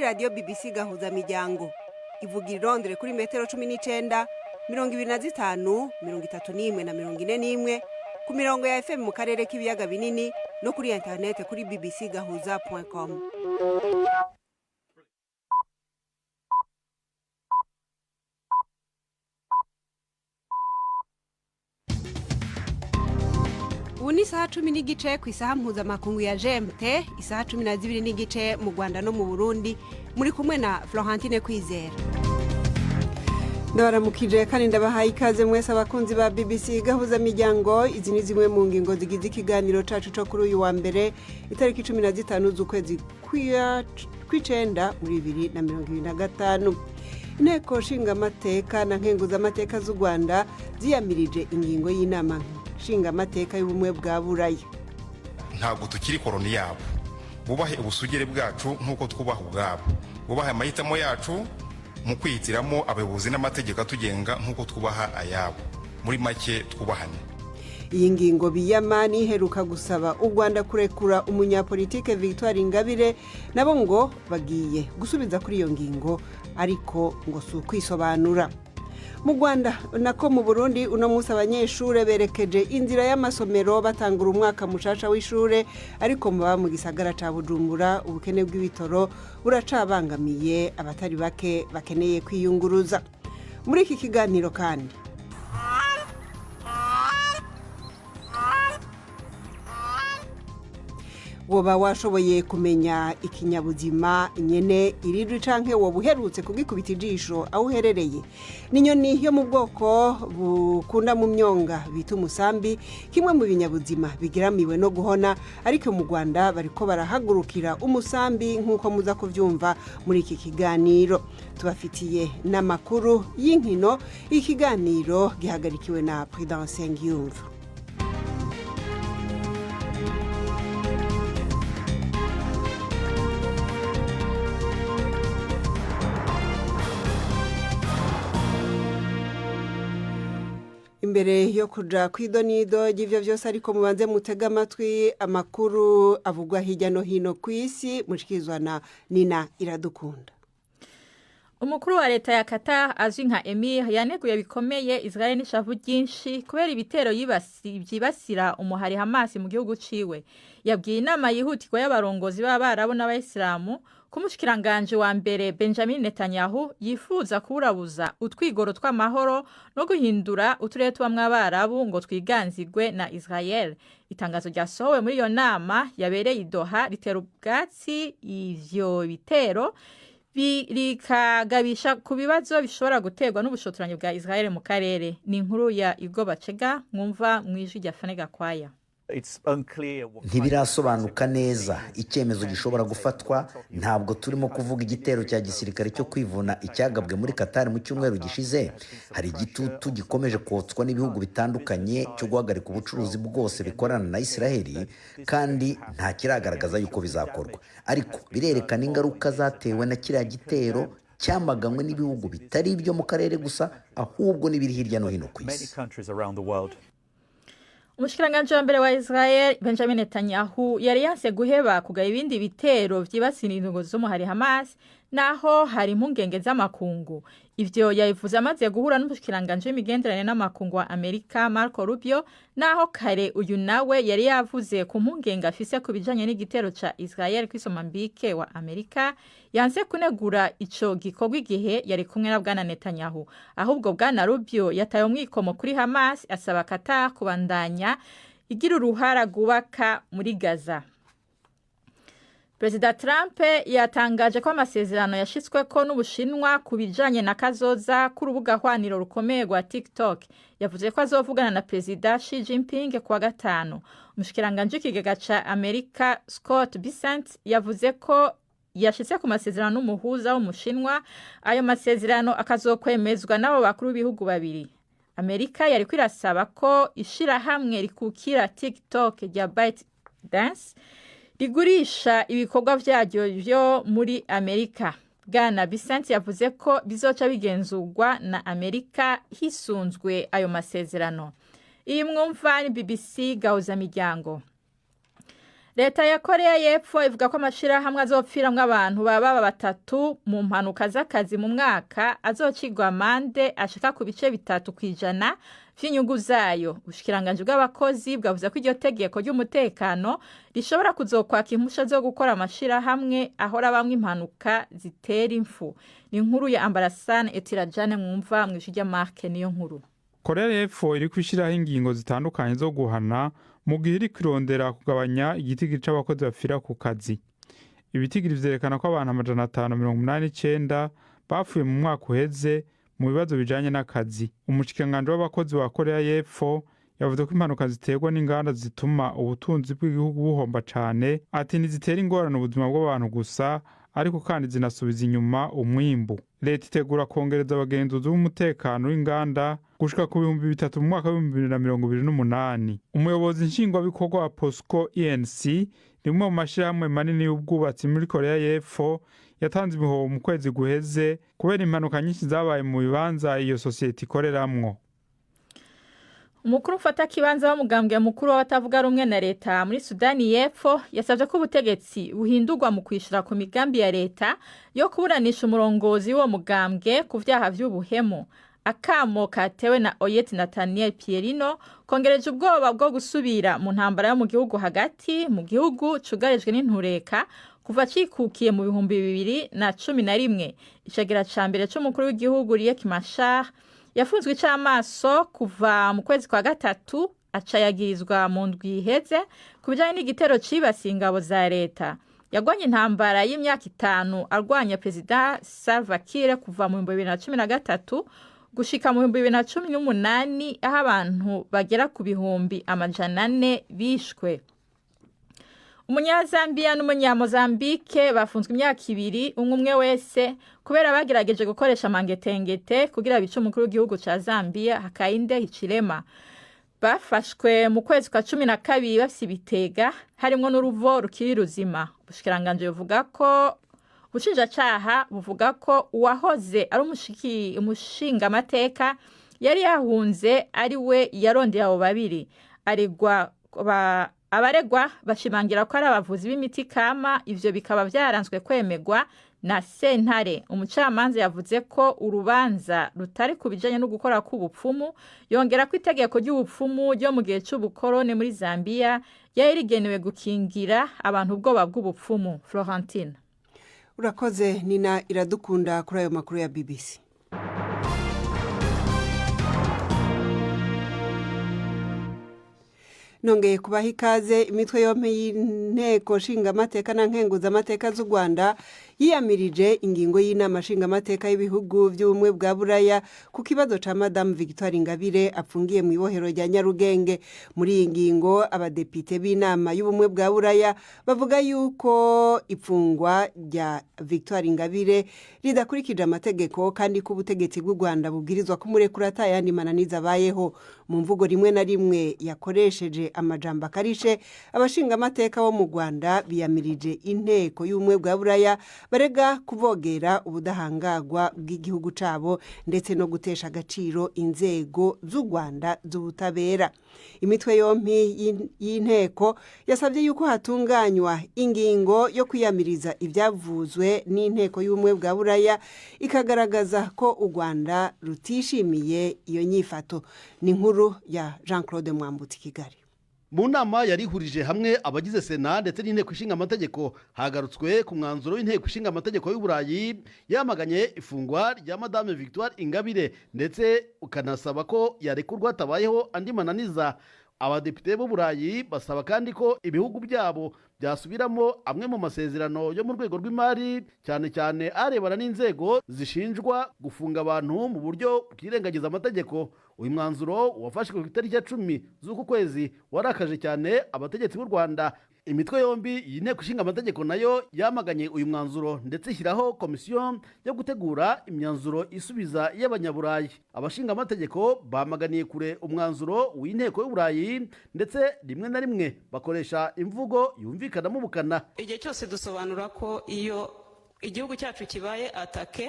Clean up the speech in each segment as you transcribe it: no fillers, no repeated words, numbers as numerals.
Radiyo BBC Gahuza Miryango ivugira i Londres kuri metero 19, 25, 31 na 41, ku mirongo ya FM mu karere k'ibiyaga binini no kuri interinete kuri bbcgahuza.com. Ubu ni isaha 10:15 ku isaha mpuzamakungu ya GMT, isaha 12:15 mu Rwanda no mu Burundi. Muri kumwe na Florentine Kwizera. Ndabaramukije kandi ndabahaye ikaze mwese abakunzi ba BBC Gahuza Miryango. Izi ni zimwe mu ngingo zigize ikiganiro cacu co kuri uyu wa mbere, itariki 15 z'ukwezi kw'icenda muri 2025. Inteko nshingamateka na nkenguzamateka z'u Rwanda ziyamirije ingingo y'inama nshingamateka y'Ubumwe bwa Buraya. Ntabwo tukiri koroni yabo. Bubahe ubusugire bwacu nk'uko twubaha ubwabo, bubahe amahitamo yacu mu kwihitiramo abayobozi n'amategeko atugenga nk'uko twubaha ayabo. Muri make, twubahane. Iyi ngingo biyama iheruka gusaba u Rwanda kurekura umunyapolitike Victoire Ingabire. Nabo ngo bagiye gusubiza kuri iyo ngingo, ariko ngo si ukwisobanura. Mu Rwanda, nako mu Burundi, uno munsi abanyeshure berekeje inzira y'amasomero batangura umwaka mushasha w'ishure, ariko muba mu gisagara ca Bujumbura ubukene bw'ibitoro buracabangamiye abatari bake bakeneye kwiyunguruza. Muri iki kiganiro kandi, woba washoboye kumenya ikinyabuzima nyene irijwi, canke woba uherutse kugikubita ijisho aho uherereye? Ni inyoni yo mu bwoko bukunda mu myonga bita umusambi, kimwe mu binyabuzima bigeramiwe no guhona, ariko mu Rwanda bariko barahagurukira umusambi, nk'uko muza kuvyumva muri iki kiganiro. Tubafitiye n'amakuru y'inkino. Ikiganiro gihagarikiwe na Prudence Ngiyumva. Imbere yo kuja kw'idonido ry'ivyo vyose ariko, mubanze mutege amatwi amakuru avugwa hirya no hino ku isi, mushikirizwa na Nina Iradukunda. Umukuru wa leta ya Qatar azwi nka Emir yaneguye bikomeye Israel n'ishavu ryinshi kubera ibitero vyibasira umuhari Hamas mu gihugu ciwe. Yabwiye inama yihutirwa y'abarongozi b'Abarabu n'Abayisilamu ko umushikiranganji wa mbere Benjamin Netanyahu yifuza kuburabuza utwigoro tw'amahoro no guhindura uturere tubamwo Abarabu ngo twiganzigwe na Israel. Itangazo ryasohowe muri iyo nama yabereye i Doha ritera ubwatsi ivyo bitero, rikagabisha ku bibazo bishobora guterwa n'ubushotoranyi bwa Israel mu karere. Ni inkuru ya Igo Bacega, mwumva mu ijwi rya Fane Gakwaya. Ntibirasobanuka neza icyemezo gishobora gufatwa. Ntabwo turimo kuvuga igitero cya gisirikare cyo kwivuna icyagabwe muri Katari mu cyumweru gishize. Hari igitutu gikomeje kotswa n'ibihugu bitandukanye cyo guhagarika ubucuruzi bwose bikorana na Israheli, kandi nta kiragaragaza yuko bizakorwa, ariko birerekana ingaruka zatewe na kiriya gitero cyamaganywe n'ibihugu bitari ibyo mu karere gusa, ahubwo n'ibiri hirya no hino ku isi. Umushikiranganji wa mbere wa Israel Benjamin Netanyahu yari yanse guheba kugaba ibindi bitero vyibasira indongo z'umuhari Hamas naho hari impungenge z'amakungu. Ivyo yabivuze amaze guhura n'umushikiranganji w'imigenderanire n'amakungu wa Amerika Marco Rubio, naho kare uyu nawe yari yavuze ku mpungenge afise ku bijanye n'igitero ca Israel kw'isomambike wa Amerika. Yanse kunegura ico gikorwa igihe yari kumwe na bwana Netanyahu. Ahubwo bwana Rubio yataye umwikomo kuri Hamas, asaba Qatar kubandanya igira uruhara rwubaka muri Gaza. Perezida Trump yatangaje ko amasezerano yashitsweko n'Ubushinwa ku bijanye na kazoza k'urubuga hwaniro rukomeye rwa TikTok. Yavuze ko azovugana na Perezida Xi Jinping kuwa gatanu. Umushikiranganji w'ikigega ca Amerika Scott Bessent yavuze ko yashitse ku masezerano n'umuhuza w'Umushinwa, ayo masezerano akazokwemezwa n'abo bakuru b'ibihugu babiri. Amerika yariko irasaba ko ishirahamwe rikukira TikTok rya ByteDance rigurisha ibikorwa vyaryo vyo muri Amerika. Bwana Bessent yavuze ko bizoca bigenzurwa na Amerika hisunzwe ayo masezerano. Iyi mwumva ni BBC Gahuza Miryango. Leta ya Korea y'Epfo ivuga ko amashirahamwe azopfiramwo abantu baba batatu mu mpanuka z'akazi mu mwaka azocigwa amande ashika ku 3% vy'inyungu zayo. Ubushikiranganji bw'abakozi bwavuze ko iryo tegeko ry'umutekano rishobora kuzokwaka impusha zo gukora amashirahamwe ahora bamwe impanuka zitera impfu. Ni inkuru ya Ambarasane Etirajane, mwumva mw'ijwi rya Mark niyo nkuru. Korea y'Epfo iri gushyiraho ingingo zitandukanye zo guhana mu gihe iri kwirondera kugabanya igitigiri c'abakozi bapfira ku kazi. Ibitigiri vyerekana ko abantu 589 bapfuye mu mwaka uheze mu bibazo bijanye n'akazi. Umushikiranganji w'abakozi wa Korea y'Epfo yavuze ko impanuka ziterwa n'inganda zituma ubutunzi bw'igihugu buhomba cane. Ati ntizitera ingorane ubuzima bw'abantu gusa, ariko kandi zinasubiza inyuma umwimbu. Leta itegura kongereza abagenzuzi b'umutekano w'inganda gushika ku 3000 mu mwaka w'2028. Umuyobozi nshingwabikorwa wa POSCO ENC, rimwe mu mashyirahamwe manini y'ubwubatsi muri Korea y'Epfo, yatanze imihoho mu kwezi guheze kubera impanuka nyinshi zabaye mu bibanza iyo sosiyete ikoreramwo. Umukuru ufata kibanza w'umugambwe mukuru w'abatavuga rumwe na leta muri Sudani y'Epfo yasabye ko ubutegetsi buhindurwa mu kwishura ku migambi ya leta yo kuburanisha umurongozi w'uwo mugambwe ku vyaha vy'ubuhemu. Akamo katewe na Oyet Nathaniel Pierino kongereje ubwoba bwo gusubira mu ntambara yo mu gihugu hagati mu gihugu cugarijwe n'intureka kuva cikukiye mu 2011. Icegera ca mbere c'umukuru w'igihugu Riek Machar yafunzwe ic'amaso kuva mu kwezi kwa gatatu, acayagirizwa mu ndwi iheze ku bijanye n'igitero cibasiye ingabo za leta. Yagwanye intambara y'imyaka 5 arwanya Perezida Salva Kiir kuva mu 2013 gushika mu 2018, aho abantu bagera ku 400,000 bishwe. Umunyazambiya n'umunyamozambike bafunzwe imyaka 2 umwe umwe wese kubera bagerageje gukoresha amangetengete kugira bice umukuru w'igihugu ca Zambia Hakainde Hichilema. Bafashwe mu kwezi kwa 12 bafise ibitega harimwo n'uruvo rukiri ruzima. Ubushikiranganji buvuga ko ubushinjacaha buvuga ko uwahoze ari umushingamateka yari yahunze ari we yarondeye abo babiri. Aregwa abaregwa bashimangira ko ari abavuzi b'imiti kama, ivyo bikaba vyaranzwe kwemegwa na sentare. Umucamanza yavuze ko urubanza rutari ku bijanye no gukora k'ubupfumu, yongera ko itegeko ry'ubupfumu ryo mu gihe c'ubukorone muri Zambia yari rigenewe gukingira abantu ubwoba bw'ubupfumu. Florentine. Urakoze Nina Iradukunda kuri ayo makuru ya BBC. Nongeye kubaha ikaze. Imitwe yompi y'inteko nshingamateka na nkenguzamateka z'u Rwanda yiyamirije ingingo y'inama nshingamateka y'ibihugu by'ubumwe bwa Buraya ku kibazo ca Madamu Victoire Ingabire apfungiye mu ibohero rya Nyarugenge. Muri iyi ngingo, abadepite b'inama y'ubumwe bwa Buraya bavuga yuko ifungwa rya Victoire Ingabire ridakurikije amategeko, kandi ko ubutegetsi bw'u Rwanda bubwirizwa kumurekura atayandi mananiza abayeho. Mu mvugo rimwe na rimwe yakoresheje amajambo akarishe, abashingamateka bo mu Rwanda biyamirije inteko y'ubumwe bwa Buraya barega kuvogera ubudahangagwa bw'igihugu cabo ndetse no gutesha agaciro inzego z'u Rwanda z'ubutabera. Imitwe yompi y'inteko yasabye yuko hatunganywa ingingo yo kwiyamiriza ibyavuzwe n'inteko y'ubumwe bwa Buraya, ikagaragaza ko u Rwanda rutishimiye iyo nyifato. Ni inkuru ya Jean Claude Mwambutsi, Kigali. Mu nama yarihurije hamwe abagize Sena ndetse n'inteko ishinga amategeko, hagarutswe ku mwanzuro w'inteko ishinga amategeko y'Uburayi yamaganye ifungwa rya Madame Victoire Ingabire, ndetse ukanasaba ko yarekurwa hatabayeho andi mananiza. Abadepite b'Uburayi basaba kandi ko ibihugu byabo byasubiramo amwe mu masezerano yo mu rwego rw'imari, cyane cyane arebana n'inzego zishinjwa gufunga abantu mu buryo bwirengagiza amategeko. Uyu mwanzuro wafashwe ku itariki ya 10 z'uku kwezi warakaje cyane abategetsi b'u Rwanda. Imitwe yombi y'inteko ishinga amategeko nayo yamaganye uyu mwanzuro, ndetse ishyiraho komisiyo yo gutegura imyanzuro isubiza y'abanyaburayi. Abashinga amategeko bamaganiye kure umwanzuro w'inteko y'Uburayi, ndetse rimwe na rimwe bakoresha imvugo yumvikanamo ubukana. Igihe cyose dusobanura ko iyo igihugu cyacu kibaye attaqué,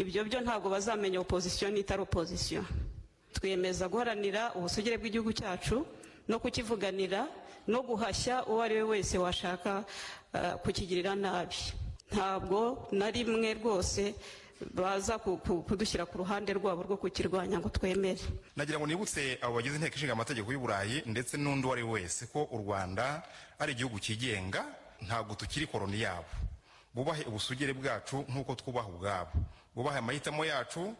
ibyo byo ntabwo bazamenya opozisiyo n'itari opozisiyo. Twiyemeza guharanira ubusugire bw'igihugu cyacu no kukivuganira. No guhashya uwo ari we wese washaka kukigirira nabi. Ntabwo na rimwe rwose baza kudushyira ku ruhande rwabo rwo kukirwanya ngo twemere. Nagira ngo nibutse abo bagize Inteko Ishinga Amategeko y'u Burayi ndetse n'undi uwo ari we wese ko u Rwanda ari igihugu cyigenga, ntabwo tukiri koroni yabo. Bubahe ubusugire bwacu nk'uko twubaha ubwabo, bubahe amahitamo yacu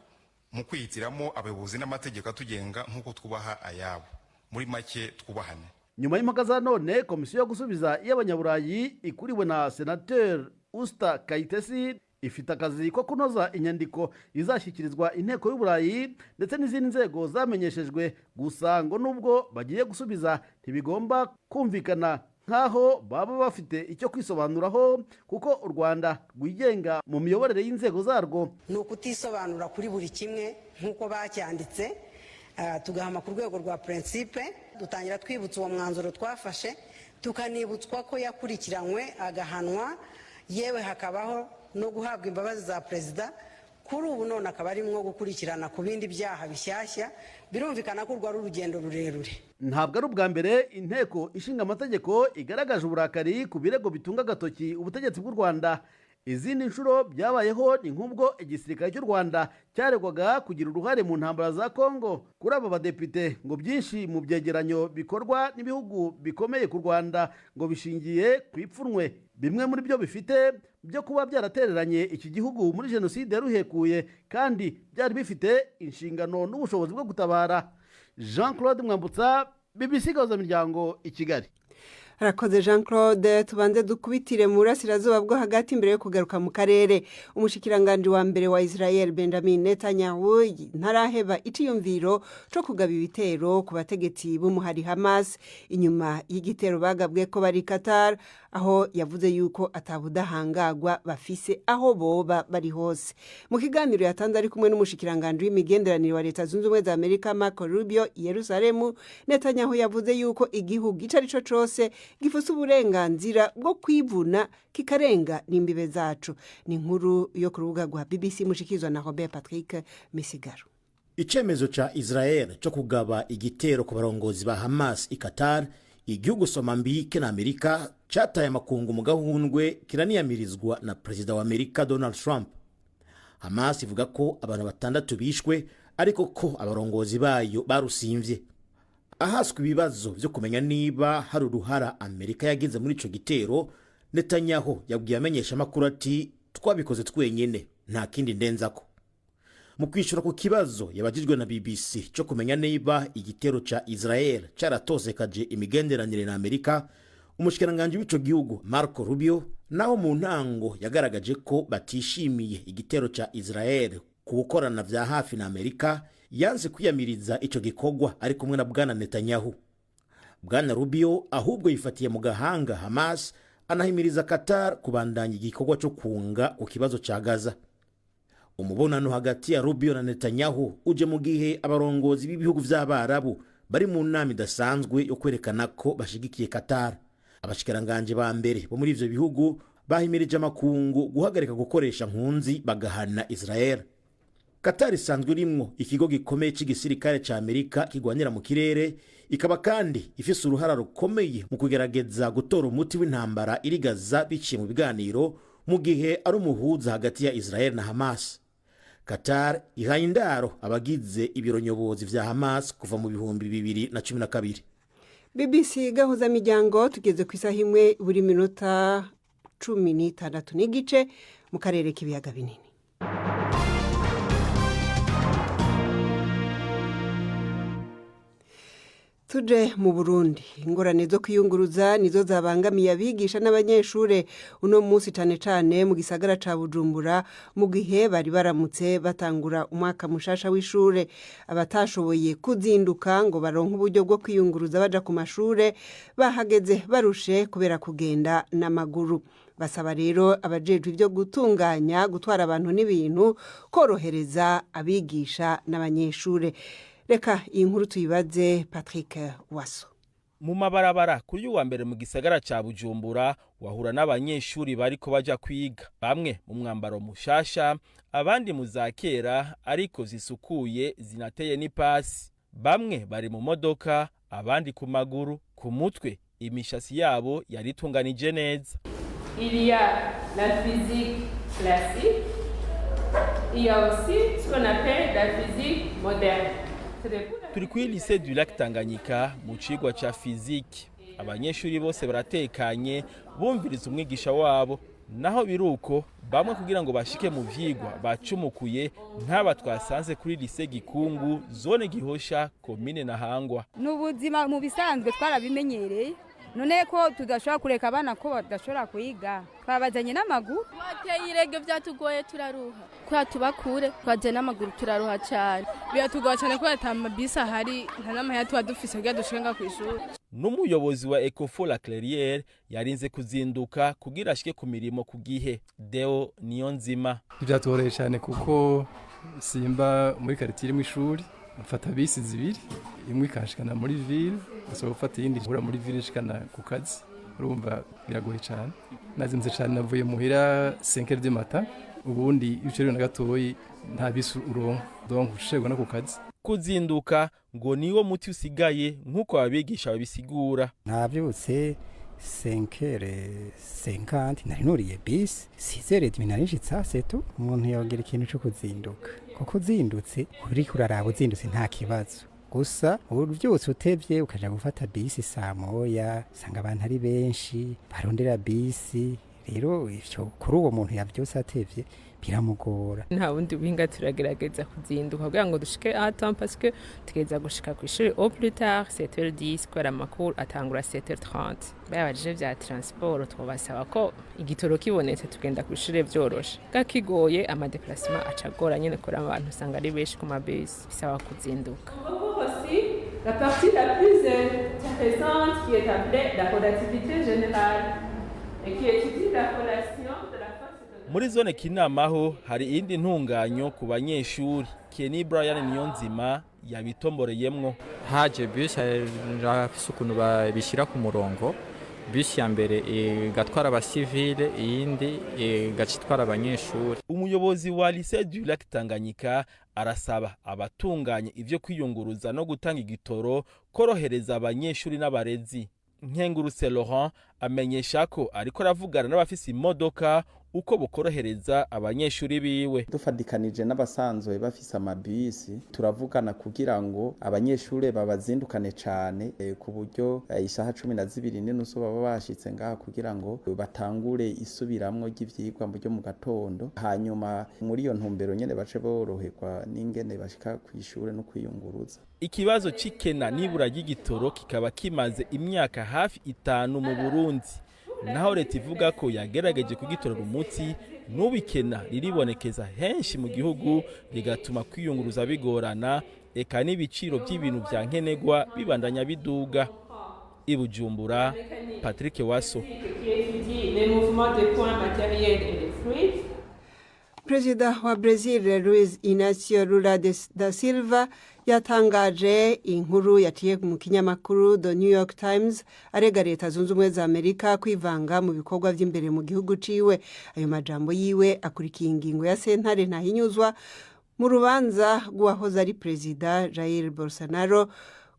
mu kwihitiramo abayobozi n'amategeko atugenga nk'uko twubaha ayabo. Muri make, twubahane. Nyuma y'impaka za none, komisiyo yo gusubiza iy'abanyaburayi ikuriwe na Senateri Usta Kayitesi ifite akazi ko kunoza inyandiko izashyikirizwa Inteko y'Uburayi ndetse n'izindi nzego zamenyeshejwe. Gusa ngo nubwo bagiye gusubiza, ntibigomba kumvikana nk'aho baba bafite icyo kwisobanuraho, kuko u Rwanda rwigenga mu miyoborere y'inzego zarwo. Ni ukutisobanura kuri buri kimwe nk'uko bacyanditse, tugahama ku rwego rwa principe. Dutangira twibutsa uwo mwanzuro twafashe, tukanibutswa ko yakurikiranywe agahanwa, yewe hakabaho no guhabwa imbabazi za perezida. Kuri ubu none akaba arimo gukurikirana ku bindi byaha bishyashya. Birumvikana ko urwo ari urugendo rurerure. Ntabwo ari ubwa mbere Inteko Ishinga Amategeko igaragaje uburakari ku birego bitunga agatoki ubutegetsi bw'u Rwanda. Izindi nshuro byabayeho ni nk'ubwo igisirikare cy'u Rwanda cyaregwaga kugira uruhare mu ntambara za Kongo. Kuri aba badepite, ngo byinshi mu byegeranyo bikorwa n'ibihugu bikomeye ku Rwanda ngo bishingiye ku ipfunwe bimwe muri byo bifite byo kuba byaratereranye iki gihugu muri jenoside yaruhekuye, kandi byari bifite inshingano n'ubushobozi bwo gutabara. Jean Claude Mwambutsa, BBC Gahuzamiryango, i Kigali. Harakoze Jean Claude. Tubanze dukubitire mu burasirazuba bwo hagati mbere yo kugaruka mu karere. Umushikiranganji wa mbere wa Israel, Benjamin Netanyahu, ntaraheba iciyumviro co kugaba ibitero ku bategetsi b'umuhari Hamas inyuma y'igitero bagabwe ko bari Qatar, aho yavuze yuko atabudahangagwa bafise aho boba bari hose. Mu kiganiro yatanze ari kumwe n'umushikiranganji w'imigenderanire wa Leta Zunze Ubumwe za Amerika, Marco Rubio, i Yerusalemu, Netanyahu yavuze yuko igihugu ico ari co cose gifise uburenganzira bwo kwivuna kikarenga n'imbibe zacu. Ni inkuru yo ku rubuga rwa BBC, mushikirizwa na Robert Patrick Misigaro. Icemezo ca Israel co kugaba igitero ku barongozi ba Hamas i Qatar, igihugu somambike na Amerika, cataye amakungu mu gahundwe, kiraniyamirizwa na perezida wa Amerika Donald Trump. Hamas ivuga ko abantu batandatu bishwe, ariko ko abarongozi bayo barusimvye. Ahaswe ibibazo vyo kumenya niba hari uruhara Amerika yagize muri ico gitero, Netanyahu yabwiye amenyesha amakuru ati: "Twabikoze twenyene, nta kindi ndenzako." Mu kwishura ku kibazo yabajijwe na BBC cyo kumenya niba igitero ca Israel caratosekaje imigenderanire na Amerika, umushikiranganji w'ico gihugu Marco Rubio, naho mu ntango yagaragaje ko batishimiye igitero ca Israel ku gukorana vya hafi na Amerika, yanze kwiyamiriza ico gikorwa ari kumwe na bwana Netanyahu. Bwana Rubio ahubwo yifatiye mu gahanga Hamas, anahimiriza Qatar kubandanya igikorwa cyo kunga ku kibazo ca Gaza. Umubonano hagati ya Rubio na Netanyahu uje mu gihe abarongozi b'ibihugu vy'Abarabu bari mu nama idasanzwe yo kwerekana ko bashigikiye Qatar. Abashikiranganji ba mbere bo muri ivyo bihugu bahimirije amakungu guhagarika gukoresha nkunzi bagahana Israel. Qatar isanzwe irimwo ikigo gikomeye c'igisirikare ca Amerika kigwanira mu kirere, ikaba kandi ifise uruhara rukomeye mu kugerageza gutora umuti w'intambara iri Gaza biciye mu biganiro, mu gihe ari umuhuza hagati ya Israel na Hamas. Qatar ihaye indaro abagize ibiro nyobozi vya Hamas kuva mu 2012. BBC Gahuzamiryango, tugeze ku isaha 1 buri minota 16 n'igice mu karere k'ibiyaga binini. Tuje mu Burundi. Ingorane zo kwiyunguruza nizo zabangamiye abigisha n'abanyeshure uno munsi, cane cane mu gisagara ca Bujumbura, mu gihe bari baramutse batangura umwaka mushasha w'ishure. Abatashoboye kuzinduka ngo baronke uburyo bwo kwiyunguruza baja ku mashure bahageze barushe kubera kugenda n'amaguru. Basaba rero abajejwe ibyo gutunganya gutwara abantu n'ibintu korohereza abigisha n'abanyeshure. Reka iyi nkuru tuyibaze Patrick Waso. Mu mabarabara kuri uyu wa mbere mu gisagara ca Bujumbura wahura n'abanyeshuri bariko baja kwiga, bamwe mu mwambaro mushasha, abandi mu za kera ariko zisukuye zinateye n'ipasi. Bamwe bari mu modoka, abandi ku maguru. Ku mutwe Imishasi yabo yari itunganije neza. Il y a la physique classique, il y a aussi ce qu'on appelle la physique moderne. Turi kuri Lycée du Lac Tanganyika mu cigwa ca physique. Abanyeshuri bose baratekanye, bumviriza umwigisha wabo. Naho biruko, bamwe kugira ngo bashike mu vyigwa bacumukuye, nk'aba twasanze kuri Lycée Gikungu, zone Gihosha, komine Ntahangwa. Ni ubuzima mu bisanzwe, twarabimenyereye. None ko tudashobora kureka abana ko badashobora kwiga, twabazanye n'amaguru. Wateye irege, byatugoye, turaruha kubera tuba kure, twajya n'amaguru, turaruha cyane. Biratugoye cyane kubera ata mabisi ahari, nta n'amahera tuba dufise kugira dushike nga kw'ishuri. N'umuyobozi wa Ecofo La Clairière yarinze kuzinduka kugira ashike ku mirimo ku gihe. Deo niyo nzima. Ntibyatworoheye cyane kuko simba muri quartier irimo ishuri, mfata bisi zibiri, imwe ikanshikana muri ville, ngasubira gufata iyindi nkura muri ville ishikana ku kazi. Urumva biragoye cyane, nazindutse cyane, navuye muhira 5 heures du matin. Ubundi iyo ucerewe na gatoyi nta bisi uronka, donc ucererwa no ku kazi. Kuzinduka ngo niwo muti usigaye, nk'uko ababigisha babisigura. Navyutse 5h50, nari nuriye bisi 6h30, nari nshitse setu. Umuntu yogira ikintu co kuzinduka, kuko uzindutse uriko uraraba, uzindutse nta kibazo. Gusa uvyutse utevye ukaja gufata bisi saa moya, usanga abantu ari benshi barondera bisi. Rero ivyo kuri uwo muntu yavyutse atevye biramugora. Nta bundi buhinga, turagerageza kuzinduka kugira ngo dushike à temps, parce que tugeza gushika ku ishuri au plus tard 7h10, kubera amakuru atangura 7h30. Babajije vya transport, twobasaba ko igitoro kibonetse tugenda ku ishure vyoroshe. Gakigoye, ama déplacement acagora nyene, kora abantu usanga ari benshi ku mabisi, bisaba kuzinduka. Aussi la partie la plus intéressante qui est appelée la relativité générale et qui étudie la relation de la force. Muri zone Kinamaho hari iyindi ntunganyo ku banyeshuri. Kenny Brian Niyonzima yabitomboreyemwo. Haje bus, arafise ukuntu babishyira ku murongo: bus ya mbere igatwara abasivile, iyindi igaca itwara abanyeshuri. Umuyobozi wa Lycée du Lac Tanganyika arasaba abatunganya ivyo kwiyunguruza no gutanga igitoro korohereza abanyeshuri n'abarezi. Nkengurutse Laurent amenyesha ko ariko aravugana n'abafise imodoka uko bukorohereza abanyeshuri biwe. Dufadikanije n'abasanzwe bafise amabisi, turavugana kugira ngo abanyeshuri babazindukane cane, ku buryo isaha 12:30 baba bashitse ngaha, kugira ngo batangure isubiramwo ry'ivyigwa mu ryo mu gatondo. Hanyuma muri iyo ntumbero nyene bace boroherwa n'ingene bashika kw'ishure no kwiyunguruza. Ikibazo c'ikena n'ibura ry'igitoro kikaba kimaze imyaka hafi 5 mu Burundi. Naho leta ivuga ko yagerageje kugitorera umuti, n'ubu ikena riribonekeza henshi mu gihugu, rigatuma kwiyunguruza bigorana, eka n'ibiciro by'ibintu vya nkenerwa bibandanya biduga. I Bujumbura, Patrick Waso. Qui étudie les mouvements des points matériels et des fluides. Perezida wa Brazil Luiz Inacio Lula da Silva yatangaje inkuru yaciye mu kinyamakuru The New York Times, arega Leta Zunze Ubumwe za Amerika kwivanga mu bikorwa by'imbere mu gihugu ciwe. Ayo majambo yiwe akurikiye ingingo ya sentare ntahinyuzwa mu rubanza rw'uwahoze ari perezida Jair Bolsonaro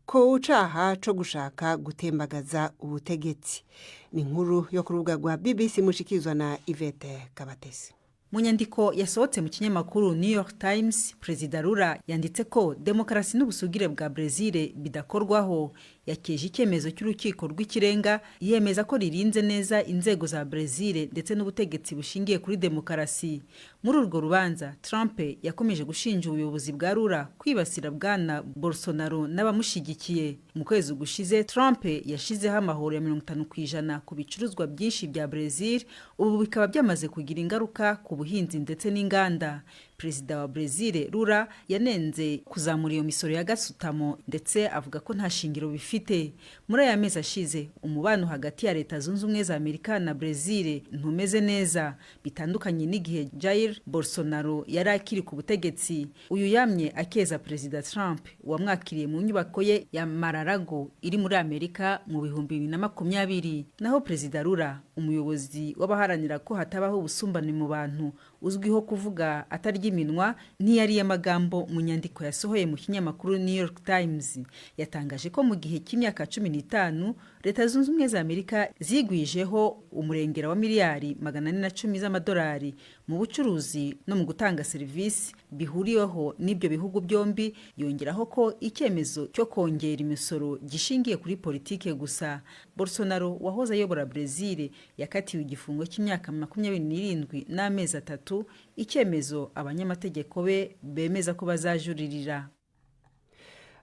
ko icaha co gushaka gutembagaza ubutegetsi. Ni inkuru yo ku rubuga rwa BBC, mushikirizwa na Yvette Kabatesi. Mu nyandiko yasohotse mu kinyamakuru New York Times, Perezida Lula yanditse ko demokarasi n'ubusugire bwa Brezil bidakorwaho. Yakeje icyemezo cy'Urukiko rw'Ikirenga, yemeza ko ririnze neza inzego za Brezil ndetse n'ubutegetsi bushingiye kuri demokarasi. Muri urwo rubanza, Trump yakomeje gushinja ubuyobozi bwa Lula kwibasira Bwana Bolsonaro n'abamushyigikiye. Mu kwezi gushize, Trump yashizeho amahoro ya 50% ku bicuruzwa byinshi bya Brezil, ubu bikaba byamaze kugira ingaruka ku buhinzi ndetse n'inganda. Perezida wa Brezil Lula yanenze kuzamura iyo misoro ya gasutamo, ndetse avuga ko nta shingiro bifite. Muri aya mezi ashize, umubano hagati ya Leta Zunze Ubumwe za Amerika na Brezil ntumeze neza, bitandukanye n'igihe Jair Bolsonaro yari akiri ku butegetsi. Uyu yamye akeza Perezida Trump wamwakiriye mu nyubako ye ya Mar-a-Lago iri muri Amerika mu 2020. Naho Perezida Lula, umuyobozi w'abaharanira ko hatabaho ubusumbane mu bantu, uzwiho kuvuga atarya. iminwa, ntiyariye amagambo mu nyandiko yasohoye mu kinyamakuru New York Times. Yatangaje ko mu gihe cy'imyaka 15 Leta Zunze Ubumwe za Amerika zigwijeho umurengera wa miliyari 410 z'amadolari mu bucuruzi no mu gutanga serivisi bihuriweho n'ibyo bihugu byombi. Yongeraho ko icyemezo cyo kongera imisoro gishingiye kuri politike gusa. Bolsonaro wahoze ayobora Brezil yakatiwe igifungo cy'imyaka 27 n'amezi 3, icyemezo abanyamategeko be bemeza ko bazajuririra.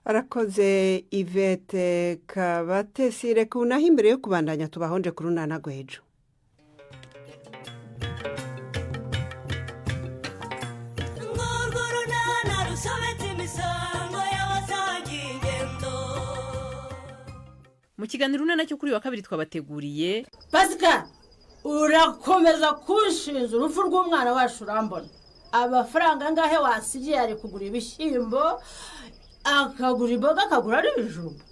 Arakoze Yvette Kabatesi. Reka unaho imbere yo kubandanya tubahonje ku runana rw'ejo. Urwo runana rusobetse imisango y'abasangiye ingendo. Mu kiganiro Urunana cyo kuri wa kabiri twabateguriye: Pasika, urakomeza kunshinja urupfu rw'umwana wacu. Urambona amafaranga angahe wasigiye? Ari kugura ibishyimbo, akagura imboga, akagura n'ibijumba.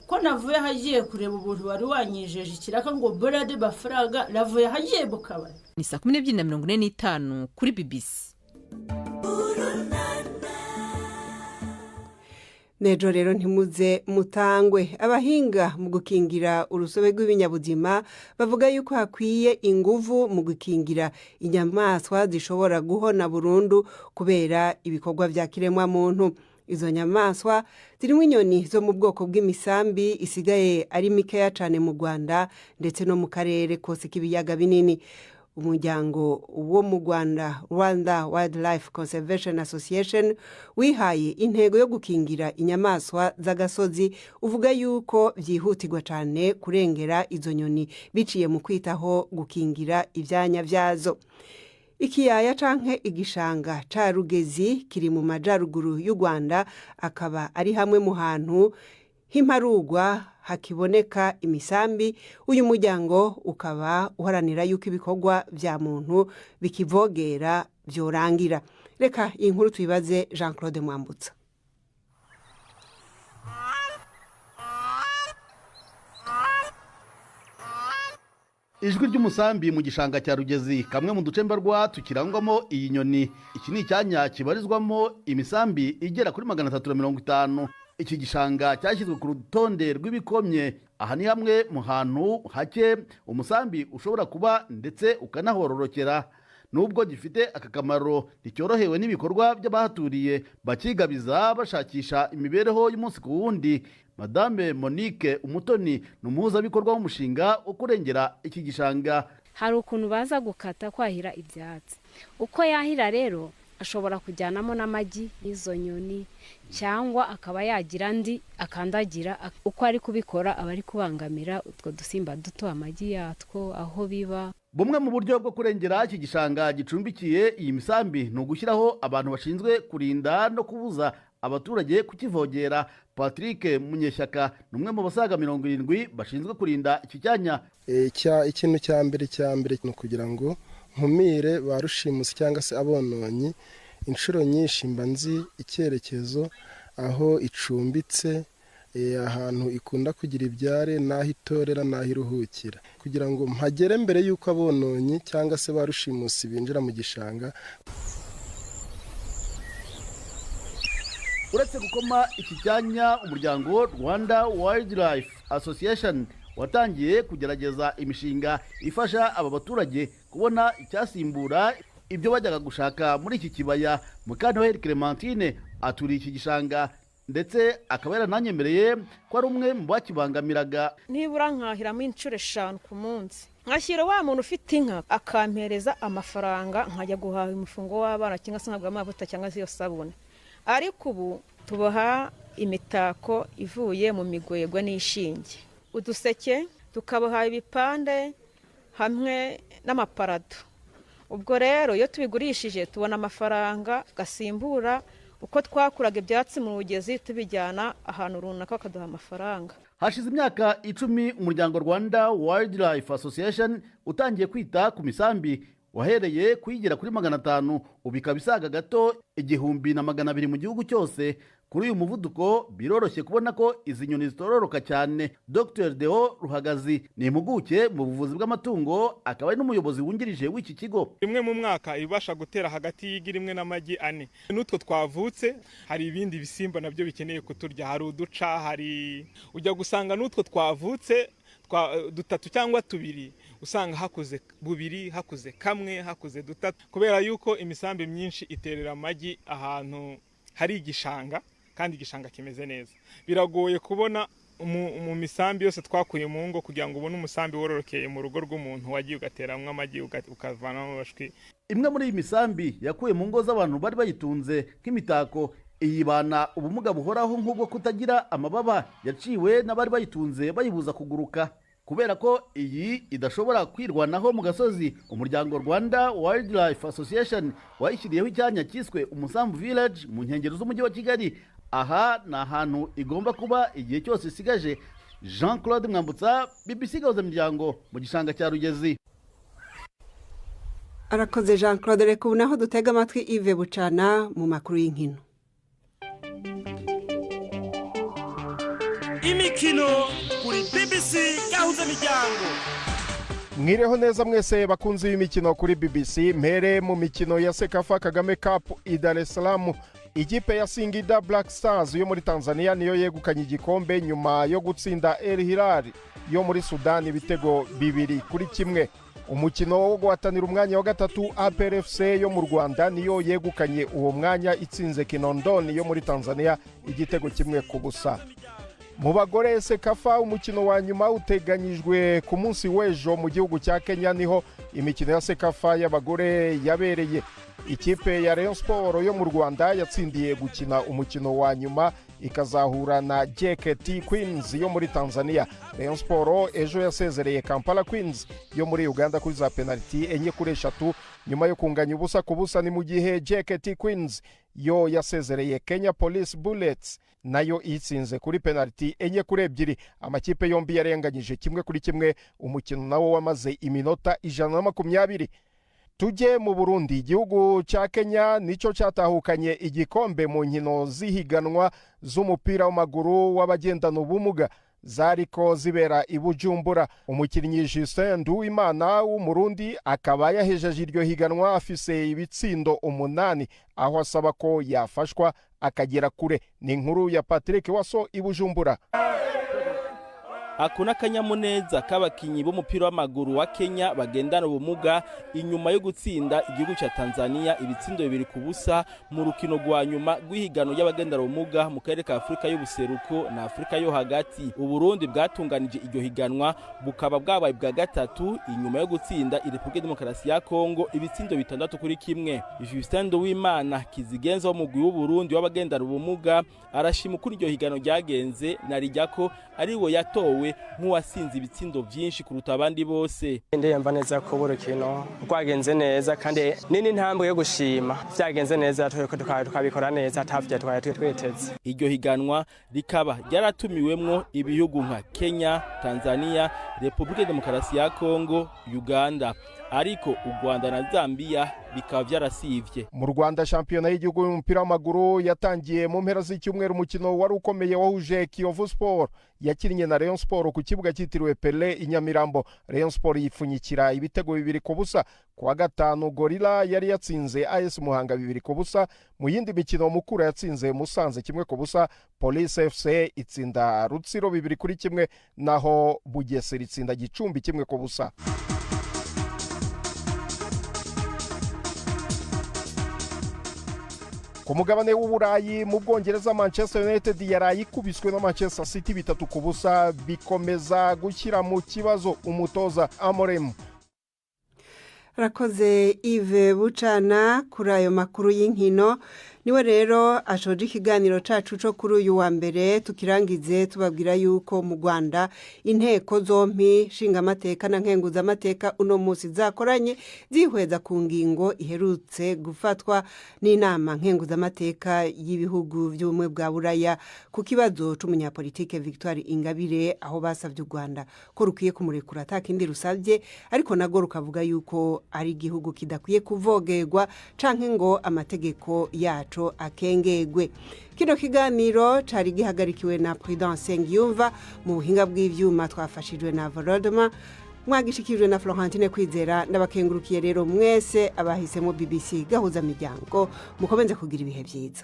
Ko navuye ahagiye kureba ubuntu wari wanyijeje ikiraka ngo mbone mafaranga, navuye ahagiye mu kabari. Ni saa 12:45 kuri BBC. Nejo rero ntimuze mutangwe. Abahinga mu gukingira urusobe rw'ibinyabuzima bavuga yuko hakwiye inguvu mu gukingira inyamaswa zishobora guhona burundu kubera ibikorwa vya kiremwamuntu. Izo nyamaswa zirimo inyoni zo mu bwoko bw'imisambi isigaye ari mikeya cyane mu Rwanda ndetse no mu karere kose k'ibiyaga binini. Umuryango wo mu Rwanda, Rwanda Wildlife Conservation Association, wihaye intego yo gukingira inyamaswa z'agasozi, uvuga yuko byihutirwa cyane kurengera izo nyoni biciye mu kwitaho gukingira ibyanya byazo. Ikiyaya canke igishanga ca Rugezi kiri mu majaruguru y'u Rwanda, akaba ari hamwe mu hantu h'imparugwa hakiboneka imisambi. Uyu muryango ukaba uharanira yuko ibikorwa bya muntu bikivogera byorangira. Reka iyi nkuru tuyibaze Jean Claude Mwambutsa. Ijwi ry'umusambi mu gishanga cya Rugezi, kamwe mu duce mbarwa tukirangwamo iyi nyoni. Iki ni icyanya kibarizwamo imisambi igera kuri 350. Iki gishanga cyashyizwe ku rutonde rw'ibikomye. Aha ni hamwe mu hantu hake umusambi ushobora kuba ndetse ukanahororokera. Nubwo gifite aka kamaro, nticyorohewe n'ibikorwa by'abahaturiye bakigabiza bashakisha imibereho y'umunsi ku wundi. Madame Monique Umutoni ni umuhuzabikorwa w'umushinga wo kurengera iki gishanga. Hari ukuntu baza gukata, kwahira ibyatsi. Uko yahira rero ashobora kujyanamo n'amagi y'izo nyoni, cyangwa akaba yagira andi akandagira. Uko ari kubikora aba ari kubangamira utwo dusimba duto, amagi yatwo aho biba. Bumwe mu buryo bwo kurengera iki gishanga gicumbikiye iyi misambi ni ugushyiraho abantu bashinzwe kurinda no kubuza abaturage kukivogera. Patrick Munyeshyaka ni umwe mu basaga 70 bashinzwe kurinda iki cyanya. Ikintu cya mbere ni ukugira ngo nkumire ba rushimusi cyangwa se abononyi. Inshuro nyinshi mba nzi icyerekezo aho icumbitse, ahantu ikunda kugira ibyare, n'aho itorera, n'aho iruhukira, kugira ngo mpagere mbere y'uko abononyi cyangwa se ba rushimusi binjira mu gishanga. Uretse gukoma iki cyanya, umuryango Rwanda Wildlife Association watangiye kugerageza imishinga ifasha aba baturage kubona icyasimbura ibyo bajyaga gushaka muri iki kibaya. Mukanoheri Clementine aturiye iki gishanga, ndetse akaba yarananyemereye ko ari umwe mu bakibangamiraga. Nibura nkahiramo inshuro 5 ku munsi, nkashyira wa muntu ufite inka akampereza amafaranga, nkajya guhaha umufungo w'abana, cyangwa se nkagura amavuta, cyangwa se iyo sabune. Ariko ubu tuboha imitako ivuye mu migwegwe n'ishinge, uduseke, tukaboha ibipande hamwe n'amaparado. Ubwo rero iyo tubigurishije tubona amafaranga gasimbura uko twakuraga ibyatsi mu rugezi tubijyana ahantu runaka bakaduha amafaranga. Hashize imyaka 10 umuryango Rwanda Wildlife Association utangiye kwita ku misambi. Wahereye kuyigera kuri 500, ubu ikaba isaga gato 1200 mu gihugu cyose. Kuri uyu muvuduko biroroshye kubona ko izi nyoni zitororoka cyane. Dr Deo Ruhagazi ni impuguke mu buvuzi bw'amatungo, akaba ari n'umuyobozi wungirije w'iki kigo. Rimwe mu mwaka ibasha gutera hagati y'igi rimwe n'amagi ane. N'utwo twavutse, hari ibindi bisimba nabyo bikeneye kuturya, hari uduca, hari ujya gusanga n'utwo twavutse dutatu cyangwa tubiri, usanga hakuze bubiri, hakuze kamwe, hakuze dutatu, kubera yuko imisambi myinshi iterera amagi ahantu hari igishanga kandi igishanga kimeze neza. Biragoye kubona mu misambi yose twakuye mu ngo kugira ngo ubone umusambi wororokeye mu rugo rw'umuntu wagiye ugateramwo amagi, ukavanamo amashwi. Imwe muri iyi misambi yakuwe mu ngo z'abantu bari bayitunze nk'imitako, iyibana ubumuga buhoraho nk'ubwo kutagira amababa yaciwe n'abari bayitunze bayibuza kuguruka. Kubera ko iyi idashobora kwirwanaho mu gasozi, umuryango Rwanda Wildlife Association wayishyiriyeho icyanya cyiswe Umusambu Village mu nkengero z'umujyi wa Kigali. Aha ni ahantu igomba kuba igihe cyose isigaje. Jean Claude Mwambutsa, BBC Gahuza Miryango, mu gishanga cya Rugezi. Arakoze Jean Claude. Reka ubu naho dutega amatwi Yves Bucana mu makuru y'inkino. Imikino kuri BBC Gahuza Miryango. Mwireho neza mwese bakunzi b'imikino kuri BBC. Mpere mu mikino ya CECAFA Kagame Cup i Dar es Salaam. Ikipe ya Singida Black Stars yo muri Tanzania niyo yegukanye igikombe nyuma yo gutsinda El Hilal yo muri Sudani ibitego 2-1. Umukino wo guhatanira umwanya wa gatatu, APR FC yo mu Rwanda niyo yegukanye uwo mwanya itsinze Kinondoni yo muri Tanzania igitego 1-0. Mu bagore CECAFA, umukino wa nyuma uteganyijwe ku munsi w'ejo mu gihugu cya Kenya, niho imikino ya CECAFA y'abagore yabereye. Ikipe ya Rayon Sport yo mu Rwanda yatsindiye gukina umukino wa nyuma, ikazahura na JKT Queens yo muri Tanzania. Rayon Sport ejo yasezereye Kampala Queens yo muri Uganda kuri za penaliti 4-3 nyuma yo kunganya 0-0. Ni mu gihe JKT Queens yo yasezereye Kenya Police Bullets nayo itsinze kuri penaliti 4-2. Amakipe yombi yarenganyije 1-1, umukino nawo wamaze iminota 120. Tujye mu Burundi. Igihugu cya Kenya nicyo cyatahukanye igikombe mu nkino z'ihiganwa z'umupira w'amaguru w'abagendana ubumuga zariko zibera i Bujumbura. Umukinnyi Justin Nduwimana w'Umurundi akaba yahejeje iryo higanwa afise ibitsindo 8, aho asaba ko yafashwa akagera kure. Ni inkuru ya Patrick Waso i Bujumbura. Ako n'akanyamuneza k'abakinyi b'umupira w'amaguru wa Kenya bagendana ubumuga inyuma yo gutsinda igihugu ca Tanzania ibitsindo 2-0 mu rukino rwa nyuma rw'ihiganwa ry'abagendana ubumuga mu karere ka Afurika y'ubuseruko na Afurika yo hagati. Uburundi bwatunganije iryo higanwa bukaba bwabaye bwa gatatu inyuma yo gutsinda Repubulika Demokarasi ya Kongo ibitsindo 6-1. Justin Nduwimana Kizigenza w'umugwi w'Uburundi w'abagendana ubumuga arashima uko iryo higanwa ryagenze, na rijya ko ariwe yatowe nk'uwasinze ibitsindo byinshi kuruta abandi bose. Ndiyumva neza ko urukino rwagenze neza, kandi nini ntambwe yo gushima vyagenze neza, tukabikora neza atavyo twari twiteze. Iryo higanwa rikaba ryaratumiwemwo ibihugu nka Kenya, Tanzania, Republika Demokarasi ya Kongo, Uganda, ariko u Rwanda na Zambia bikaba vyarasivye. Mu Rwanda, shampiyona y'igihugu y'umupira w'amaguru yatangiye mu mpera z'icyumweru. Umukino wari ukomeye wahuje Kiyovu Sport yakinnye na Rayon Sport ku kibuga cyitiriwe Pele i Nyamirambo. Rayon Sport yipfunyikira ibitego 2-0. Ku wa gatanu Gorilla yari yatsinze AS Muhanga 2-0. Mu yindi mikino, Mukura yatsinze Musanze 1-0, Police FC itsinda Rutsiro 2-1, naho Bugesera itsinda Gicumbi 1-0. Ku mugabane w'Uburayi, mu Bwongereza, Manchester United yaraye ikubiswe na Manchester City 3-0, bikomeza gushyira mu kibazo umutoza Amorim. Rakoze Yves Bucana kuri ayo makuru y'inkino. Ni Niwe rero ashoje ikiganiro cacu co kuri uyu wa mbere. Tukirangize tubabwira yuko mu Rwanda inteko zompi, nshingamateka na nkenguzamateka, uno munsi zakoranye zihweza ku ngingo iherutse gufatwa n'inama nkenguzamateka y'ibihugu by'Ubumwe bwa Buraya ku kibazo c'umunyapolitike Victoire Ingabire, aho basavye u Rwanda ko rukwiye kumurekura atakindi rusabye, ariko narwo rukavuga yuko ari igihugu kidakwiye kuvogerwa canke ngo amategeko yaco akengegwe. Kino kiganiro cari gihagarikiwe na Prudence Ngiyumva. Mu buhinga bw'ivyuma twafashijwe na Volodoma. Mwagishikijwe na Florentine Kwizera. Ndabakengurukiye rero mwese abahisemo BBC Gahuza Miryango. Mukomeze kugira ibihe byiza.